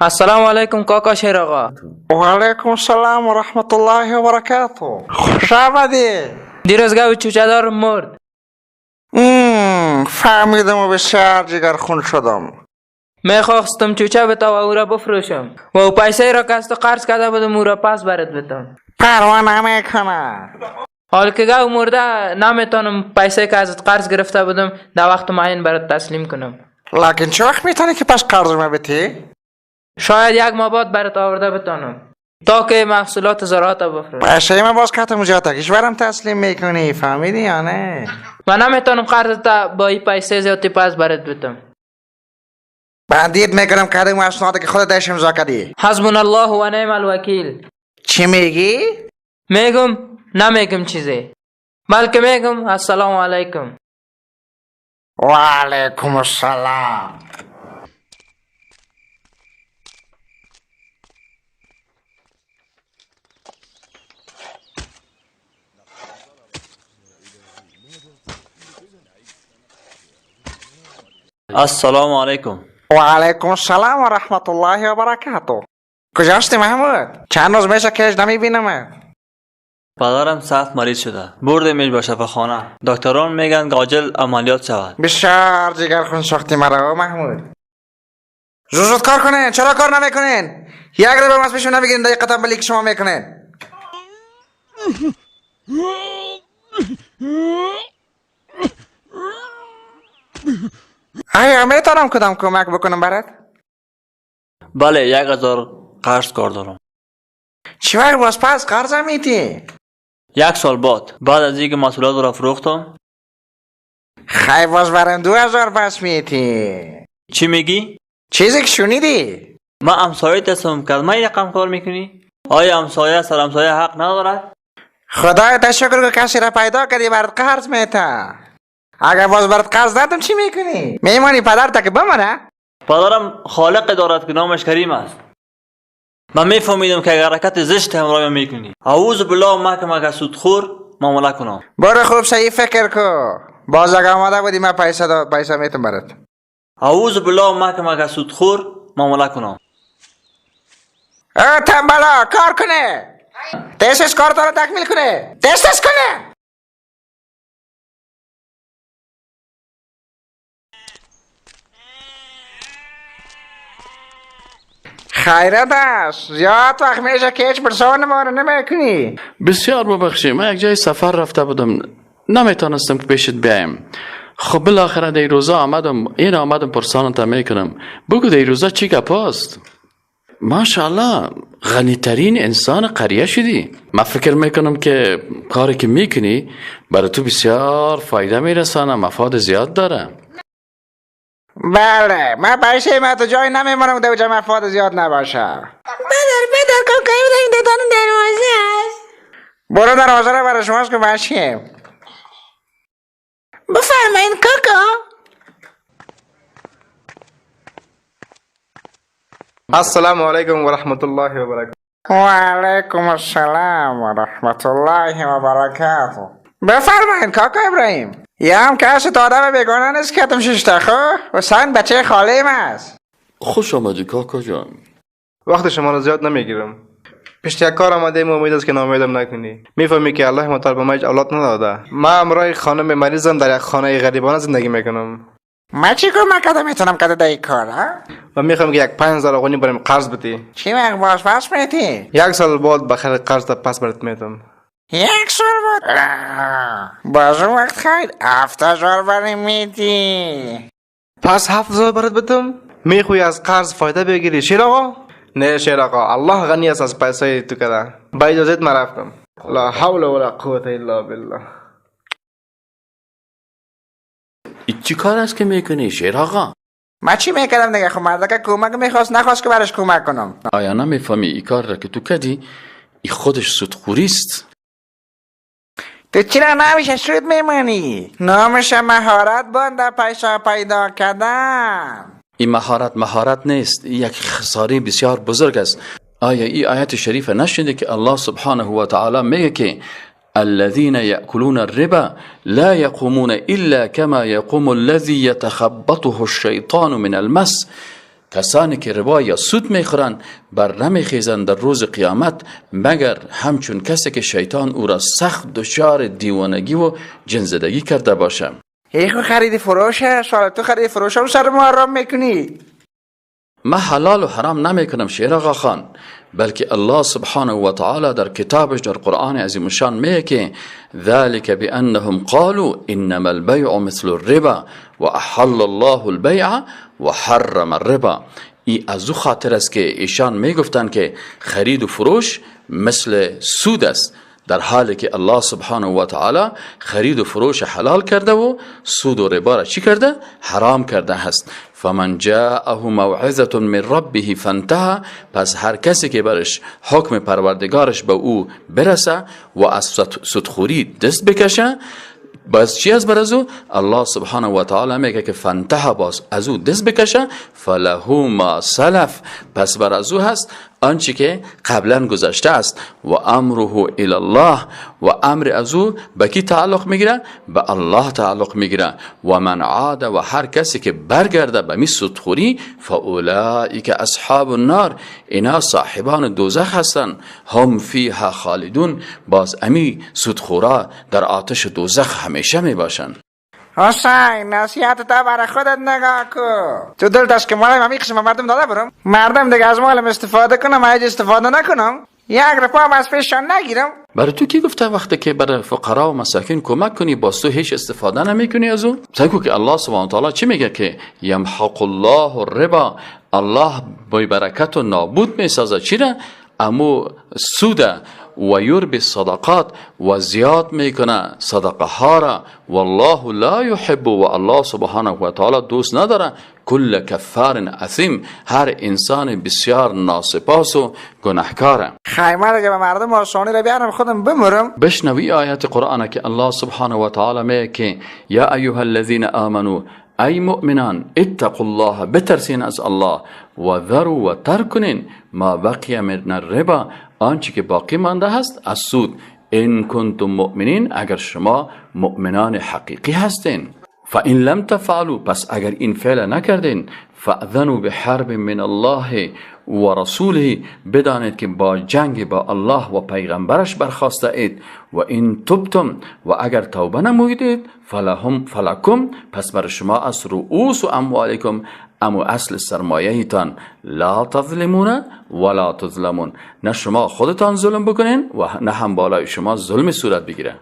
السلام علیکم کاکا شیر آقا. و علیکم السلام و رحمت الله و برکاته. خوش آمدی. دیروز گاو چوچه دارم مرد. فهمیدم و بسیار جگر خون شدم. میخواستم چوچه بتا و او را بفروشم و او پیسه را که از تو قرض کرده بودم او را پس برات بتم. پروا نمیکنه. حال که گاو مرده نمیتونم پیسه که ازت قرض گرفته بودم در وقت معین برات تسلیم کنم. لکن چه وقت میتونی که پس قرض ما بتی؟ شاید یک ماه بعد برات آورده بتانم تا که محصولات زراعت بفروشم. پیسه ما باز کتم زیادتکش برم تسلیم میکنی، فهمیدی یا نه؟ من نمیتونم قرض تا با این پیسه زیادی پس برات بتم. بندید میکنم کدوم اسناد که خودت داشت امضا کردی. حسبنا الله و نعم الوکیل. چی میگی؟ میگم نمیگم چیزی، بلکه میگم السلام علیکم. و علیکم السلام. السلام علیکم. و علیکم السلام و رحمت الله و برکاته. کجاستی محمود؟ چند روز میشه که نمیبینم. پدرم سخت مریض شده، بردیمش به شفاخانه. دکتران میگن عاجل عملیات شود. بسیار جگر خون ساختی مرا محمود. زود زود کار کنین. چرا کار نمیکنین؟ یک رو به پیشم نمیگیرین دقیقه تنبلی که شما میکنین. آیا میتونم کدام کمک بکنم برات؟ بله، 1000 قرض کار دارم. چی وقت باز پس قرض میتی؟ 1 سال بعد از اینکه محصولات را فروختم. خیلی باز برم 2000 پس میتی. چی میگی؟ چیزی که شنیدی؟ من همسایه هستم، که من رقم کار میکنی؟ آیا همسایه سر همسایه حق ندارد؟ خدای تشکر که کسی را پیدا کردی برات قرض میته. اگر باز برات قرض ندم چی میکنی؟ میمانی پدر تا که بمانه؟ پدرم خالق دارد که نامش کریم است. من میفهمیدم که اگر حرکت زشت همراه میکنی، اعوذ بالله محکمه که سودخور معامله کنم. برو خوب صحیح فکر کو. باز اگر آماده بودی من پیسه پیسه میتم برات. اعوذ بالله محکمه که سودخور معامله کنم. اه تنبلا کار کنه. تستش کار رو تکمیل کنه. تستش کنه. خیرت است، زیاد وقت میشه که هیچ پرسان ما رو نمیکنی. بسیار ببخشید، من یک جای سفر رفته بودم، نمیتونستم که پیشت بیایم. خب بالاخره در روزا آمدم، این آمدم پرسانت میکنم. بگو در روزا چی گپ است؟ ماشاءالله غنی ترین انسان قریه شدی. من فکر میکنم که کاری که میکنی برای تو بسیار فایده میرسانه، مفاد زیاد داره. بله، من پیسه من تو جای نمیمانم که در مفاد زیاد نباشه. بدر کاکایی بودم دادان دروازه است. برو دروازه رو برای شماست که باشیم. بفرمایین کاکا. السلام علیکم و رحمت الله و برکاته. و علیکم السلام و رحمت الله و برکاته. بفرمایین کاکا ابراهیم. یه هم کسی تا آدم بیگانه نیست که تم ششته خو حسین بچه خاله است. خوش آمدی کاکا جان. وقت شما را زیاد نمیگیرم. پشت یک کار آمده ایم، امید است که ناامیدم نکنی. میفهمی که الله متعال به من هیچ اولاد نداده. من همراه خانم مریضم در یک خانه غریبانه زندگی میکنم. من چی کمک کرده میتونم که در این کار ها؟ و میخوام که یک 5000 افغانی برایم قرض بدی. چی وقت باز پس میتی؟ 1 سال بعد بخیر قرض پس برات میدم. 1 سال بعد؟ باز اون وقت خیر 7000 برای میدی. پس 7000 برات بدم؟ میخوای از قرض فایده بگیری شیر آقا؟ نه شیر آقا، الله غنی است از پیسه تو کده. با اجازت من رفتم. لا حول ولا قوت الا بالله. چی کار است که میکنی شیر آقا؟ من چی میکردم دیگه؟ خب مردک کمک میخواست، نخواست که برش کمک کنم. آیا نمیفهمی این کار را که تو کردی ای خودش سودخوری است؟ تو چرا نمیشه سود میمانی؟ نامش مهارت بانده پیسه پیدا کردن. این مهارت مهارت نیست، یک خساره بسیار بزرگ است. آیا این آیت شریفه نشنیده که الله سبحانه و تعالی میگه که الذين يأكلون الربا لا يقومون إلا كما يقوم الذي يتخبطه الشيطان من المس. کسانی که ربا یا سود میخورند بر نمیخیزند در روز قیامت مگر همچون کسی که شیطان او را سخت دچار دیوانگی و جنزدگی کرده باشه. هیچ خرید فروشه سال تو خرید فروش رو سر ما حرام میکنی. ما حلال و حرام نمیکنم شیر آقا خان، بلکه الله سبحانه و تعالی در کتابش در قرآن عظیم الشان میگه که ذلك بانهم قالوا انما البيع مثل الربا واحل الله البيع وحرم الربا. ای از او خاطر است که ایشان میگفتند که خرید و فروش مثل سود است، در حالی که الله سبحانه و تعالی خرید و فروش حلال کرده و سود و ربا را چی کرده؟ حرام کرده هست. فمن جاءه موعظه من ربه فانتهى، پس هر کسی که برش حکم پروردگارش به او برسه و از سودخوری دست بکشه، باز چی از بر از او؟ الله سبحانه و تعالی میگه که فانتهى، باز از او دست بکشه، فله ما سلف، پس بر از او هست آنچه که قبلا گذشته است، و امره الی الله، و امر از او به کی تعلق میگیره؟ به الله تعلق میگیره. و من عاد، و هر کسی که برگرده به می سودخوری، فاولئک اصحاب النار، اینا صاحبان دوزخ هستند، هم فیها خالدون، باز امی سودخورا در آتش دوزخ همیشه میباشند. حسین نصیحت تا برای خودت نگاه کو. تو دلت است که مالم همی قسم مردم داده برم، مردم دیگه از مالم استفاده کنم، هیچ استفاده نکنم، یک رپا از پیششان نگیرم. برای تو کی گفته وقتی که برای فقرا و مساکین کمک کنی باز تو هیچ استفاده نمیکنی از او؟ سعی که الله سبحانه و تعالی چی میگه که یمحق الله الربا، الله بی برکت و نابود میسازه چی را؟ امو سوده، و یربی الصدقات، و زیاد میکنه صدقه ها را، والله لا یحب، و الله سبحانه و تعالی دوست نداره کل کفار اثیم، هر انسان بسیار ناسپاس و گناهکاره. خیمه دیگه به مردم آسانی را بیارم خودم بمرم. بشنوی آیت قرآن که الله سبحانه و تعالی میگه که یا ایها الذین آمنوا، ای مؤمنان، اتقوا الله، بترسین از الله، و ذروا و ترک کنین ما بقی من الربا، آنچه که باقی مانده هست از سود، ان کنتم مؤمنین، اگر شما مؤمنان حقیقی هستین. فان لم تفعلوا، پس اگر این فعل نکردین، فاذنوا بحرب من الله و رسوله، بدانید که با جنگ با الله و پیغمبرش برخواسته اید، و این تبتم، و اگر توبه نمایید، فلهم فلکم، پس بر شما از رؤوس و اموالکم، امو اصل سرمایه تان، لا تظلمون ولا تظلمون، نه شما خودتان ظلم بکنین و نه هم بالای شما ظلم صورت بگیره.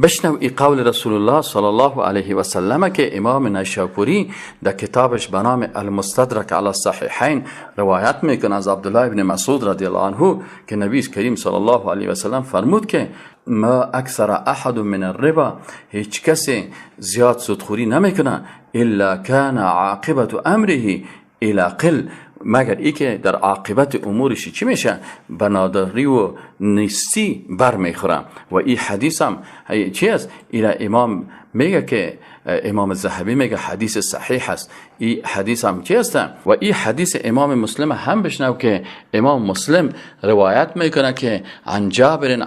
بشنو ای قول رسول الله صلی الله علیه و سلم که امام نیشابوری در کتابش به نام المستدرک علی الصحیحین روایت میکنه از عبدالله ابن مسعود رضی الله عنه که نبی کریم صلی الله علیه و سلم فرمود که ما اکثر احد من الربا، هیچ کسی زیاد سودخوری نمیکنه، الا کان عاقبت امره الی قل، مگر ای که در عاقبت امورش چی میشه؟ به ناداری و نیستی بر میخوره. و این حدیث هم چی است؟ اینا امام میگه که امام ذهبی میگه حدیث صحیح است. این حدیث هم چی است؟ و این حدیث امام مسلم هم بشنو که امام مسلم روایت میکنه که عن جابر،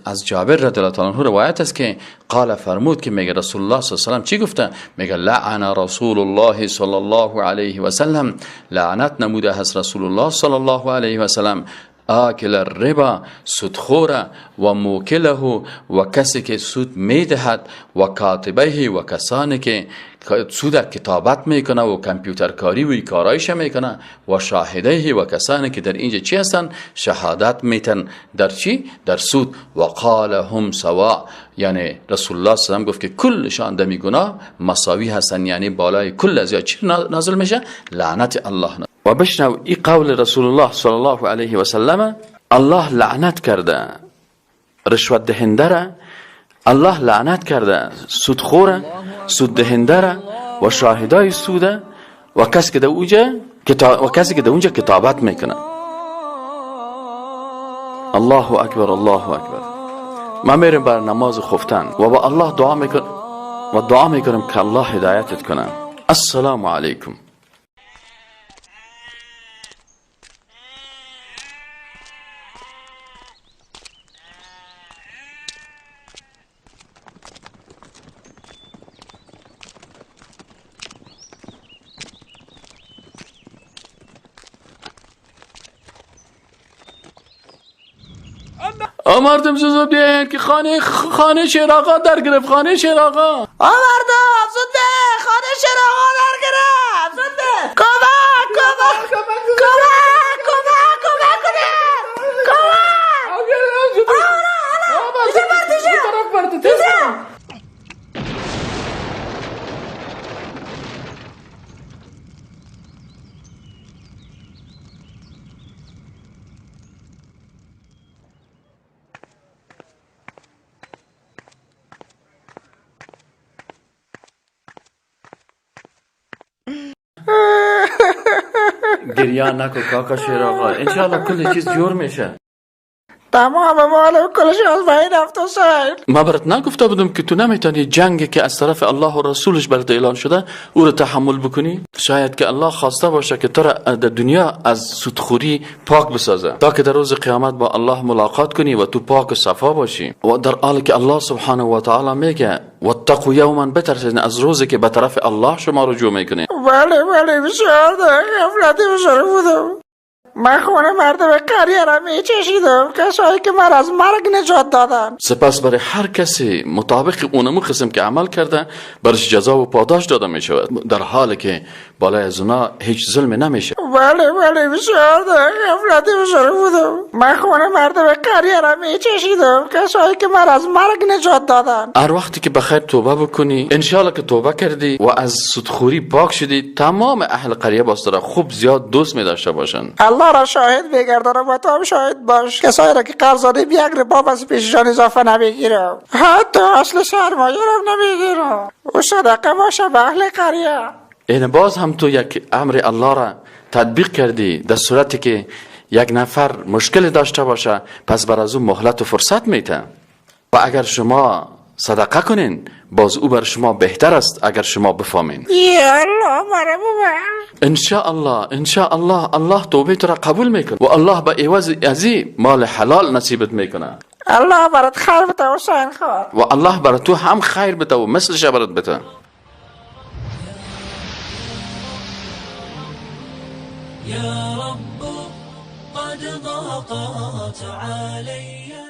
از جابر رضی الله عنه روایت است که قال، فرمود که میگه رسول الله صلی الله علیه و سلم چی گفته؟ میگه لعن رسول الله صلی الله علیه و سلم، لعنت نموده است رسول الله صلی الله علیه و سلم آکل الربا، سودخوره، و موکله، و کسی که سود میدهد، و کاتبه، و کسانی که سود کتابت میکنه و کامپیوتر کاری و کارایش میکنه، و شاهده، و کسانی که در اینجا چی هستن؟ شهادت میتن در چی؟ در سود. و قال هم سوا، یعنی رسول الله صلی الله علیه و سلم گفت که کلشان دمی گناه مساوی هستن، یعنی بالای کل از یا چی نازل میشه؟ لعنت الله. و بشنو ای قول رسول الله صلی الله علیه و سلم، الله لعنت کرده رشوت دهنده را، الله لعنت کرده سودخوره، سود دهنده را، و شاهدای سوده، و کسی که در اونجا کتابت میکنه. الله اکبر، الله اکبر. ما میریم بر نماز خفتن و با الله دعا میکنم و دعا میکنم که الله هدایتت کنه. السلام علیکم. مردم زود بیاین که خانه شیر آقا در گرفت، خانه شیر آقا. مردم زود به خانه شیر آقا در گرفت، زود به. کمک کمک کمک کمک کمک کنید، کمک. گریان نکن کاکا شیر آقا، انشاءالله کل چیز جور میشه. تمام مال کلش از بین رفت حسین. ما برات نگفته بودم که تو نمیتونی جنگی که از طرف الله و رسولش برات اعلان شده او رو تحمل بکنی؟ شاید که الله خواسته باشه که تو را در دنیا از سودخوری پاک بسازه تا که در روز قیامت با الله ملاقات کنی و تو پاک و صفا باشی. و در حالی که الله سبحانه و تعالی میگه واتقوا یوما، بترسید از روزی که به طرف الله شما رجوع میکنید. بله بله، بسیار غفلتی بزرگ بودم. من خونه مردم قریه را میچشیدم، کسایی که من از مرگ نجات دادن. سپس برای هر کسی مطابق اونمو قسم که عمل کرده برش جزا و پاداش داده می شود، در حالی که بالای از اونا هیچ ظلم نمیشه. بله بله، بسیار غفلتی بزرگ بودم. من خونه مردم قریه را میچشیدم، کسایی که من از مرگ نجات دادن. هر وقتی که بخیر توبه بکنی، انشالله که توبه کردی و از سودخوری پاک شدی، تمام اهل قریه باز را خوب زیاد دوست می داشته باشند. الله را شاهد بگردانم و تو هم شاهد باش، کسایی را که قرض دادیم یک رباب از پیششان اضافه نمیگیرم، حتی اصل سرمایه را نمیگیرم. او صدقه باشه به اهل قریه. این باز هم تو یک امر الله را تطبیق کردی. در صورتی که یک نفر مشکل داشته باشه پس بر از او مهلت و فرصت میته، و اگر شما صدقه کنین باز او بر شما بهتر است اگر شما بفهمین. یا الله مرا ببخش. انشاءالله انشاءالله الله توبه تو را قبول میکنه و الله به عوض ازی مال حلال نصیبت میکنه. الله برات خیر بده حسین خان، و الله برات تو هم خیر بده و مثلش برات بده. یا رب قد ضاقت علی.